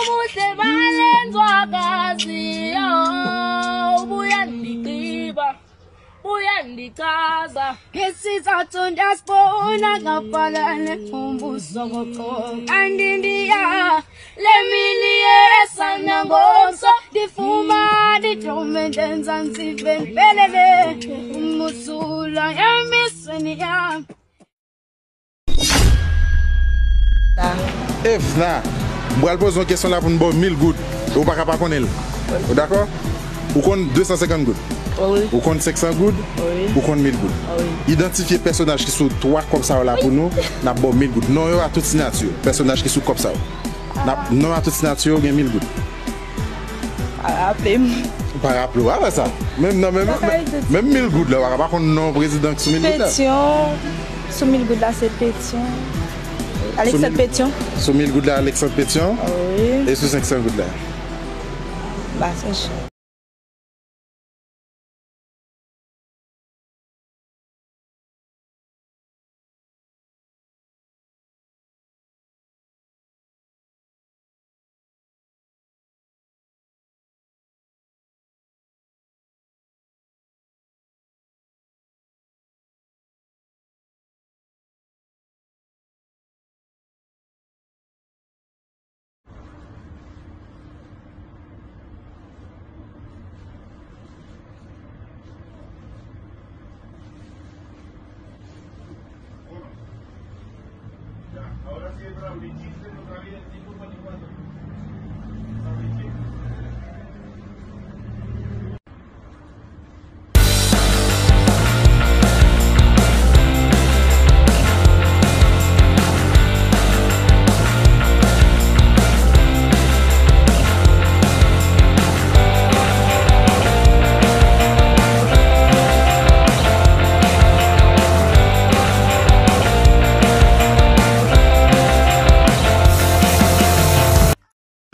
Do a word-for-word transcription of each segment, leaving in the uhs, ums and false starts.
Muse bale nzwakazi yo, buyandikriba, buyandikaza. Ngesizathu diaspora ngaphalane umbuso wokuqoka ndindiya. Lemini yesana ngomso, difuma didome denzansi benpelele, umusula yemisweni yami. Evna, m pral poze yon kesyon la pou n ba w mil goud. Ou pa ka pa konnen l. Ou dakò? Ou konn de san senkant goud? Wi. Ou konn senk san goud? Wi. Ou konn mil goud? Wi. Idantifye pèsonaj ki sou twa kòb sa yo la pou nou, n ap ba w mil goud. Non yo a tout siyati yo. Pèsonaj ki sou kòb sa yo. N ap, non yo a tout siyati yo gen mil goud. Pa raple m. Ou pa raple w, a wè sa. Menm nan, menm, menm mil goud la, ou pa ka pa konn non prezidan ki sou mil goud la. Petyon. Sou mil goud la, se Petyon. Alexandre Petyon. Sou mil goud la, Alexandre Petyon. Wi. E sou senk san goud la? Ba, se chè.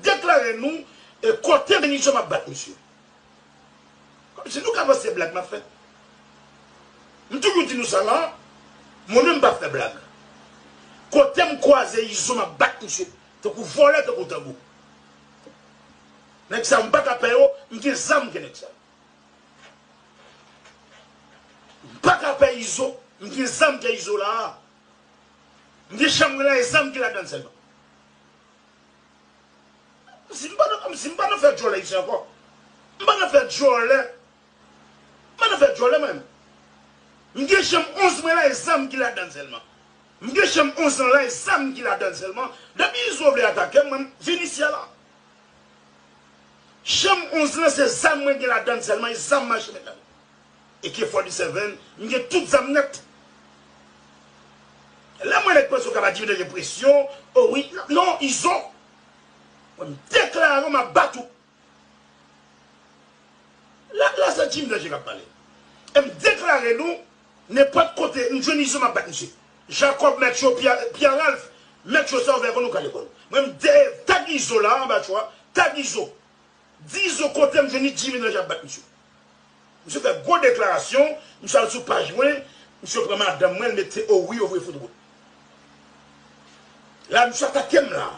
Deklare nou, e kote m jwenn Izo m ap bat misye. Kòmsi nou ka panse se blag m ap fè. M toujou di nou sa la, mwen menm m pa fè blag. Kote m kwaze Izo m ap bat misye, tankou vòlè, tankou tanbou. Nèg sa yo, m pa ka pè yo, m gen zam ke nèg sa yo. M pa ka pè Izo, m gen zam ke Izo la. M gen chanm mwen la, e zam ki ladann sèlman. Si m pa nan, si m pa nan fè djòlè isi ankò. M pa nan fè djòlè. M pa nan fè djòlè mwen. M gen chanm onz mwen la, e zam ki ladann sèlman. M gen chanm onz lan la, e zam ki ladann sèlman. Depi Izo vle atake m, mwen, m vin isi a la. Chanm onz lan, se zam mwen gen ladann sèlman, e zam mache met ladann. E ke fòti seven, m gen tout zam nèt. Lè mwen nèg panse w ka ba Jimmy Danje presyon, o wi, non, Izo. Mwen, m deklare w, m ap bat ou. La, la, se Jimmy Danje k ap pale. E m deklare nou, nenpòt kote m jwenn Izo, m ap bat misye. Jacob, Mèt Yo, Pierre, Pierre Ralph, Mèt Yo, sa ouvè pou nou, kale kò nou. Mwen, m de-, tag Izo la, anba cho a, tag Izo. Di Izo kote m jwenn li, Jimmy Danje ap bat misye. Misye fè gwo deklarasyon, misye al sou paj mwen, misye pran madanm mwen, l mete o wi, o vre fout wout. La, misye atake m la.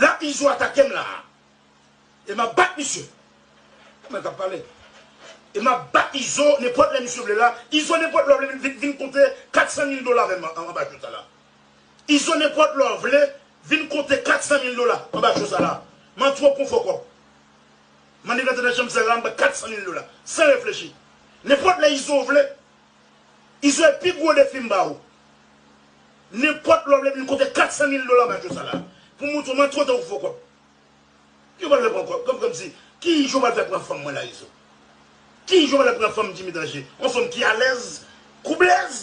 La, Izo atake m la. E m ap bat misye. Mwen k ap pale. E m ap bat Izo, nenpòt lè misye vle la. Izo, nenpòt lè w vle vin, vin, vin konte kat san mil dola avè m an, anba cho sa la. Izo, nenpòt lè w vle, vin konte kat san mil dola anba cho sa la. M an twò pran fò kòb. Mande rantre nan chanm sa la, m ba kat san mil dola. San reflechi. Nenpòt lè Izo vle. Izo e pi gwo defi m ba ou. Nenpòt lè w vle vin konte kat san mil dola anba cho sa la. Pou m montre w m an twò tan pou fò kòb. Ki yo pral fè pran kòb? Kòm, kòmsi, ki jan w pral fè pran fanm mwen la, Izo? Ki jan w pral pran fanm Jimmy Danje? Yon fanm ki alèz, kou blèz.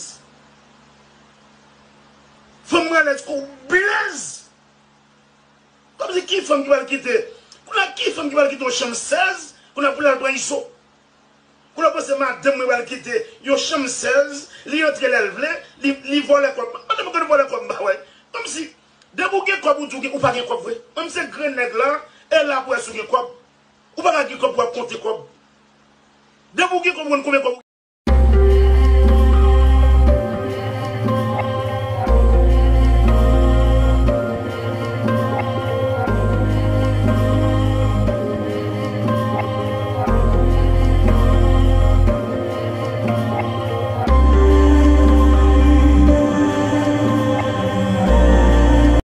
Fanm mwen alèz, kou blèz. Kòmsi ki fanm ki pral kite? Kounye a, ki fanm ki pral kite yon chanm sèz? Kounye a pou l al pran Izo. Kounye a w panse madanm mwen pral kite yon chanm sèz, li rantre lè l vle, li, li vòlè kòb. Madanm mwen konn vòlè kòb m pa wè. Kòmsi, depi w gen kòb, ou di w gen, ou pa gen kòb vre. Menm se grenn nèg la, e la pou wè si w gen kòb. Ou pa ka gen kòb pou w ap konte kòb. Depi w gen kòb, ou konn konbyen kòb ou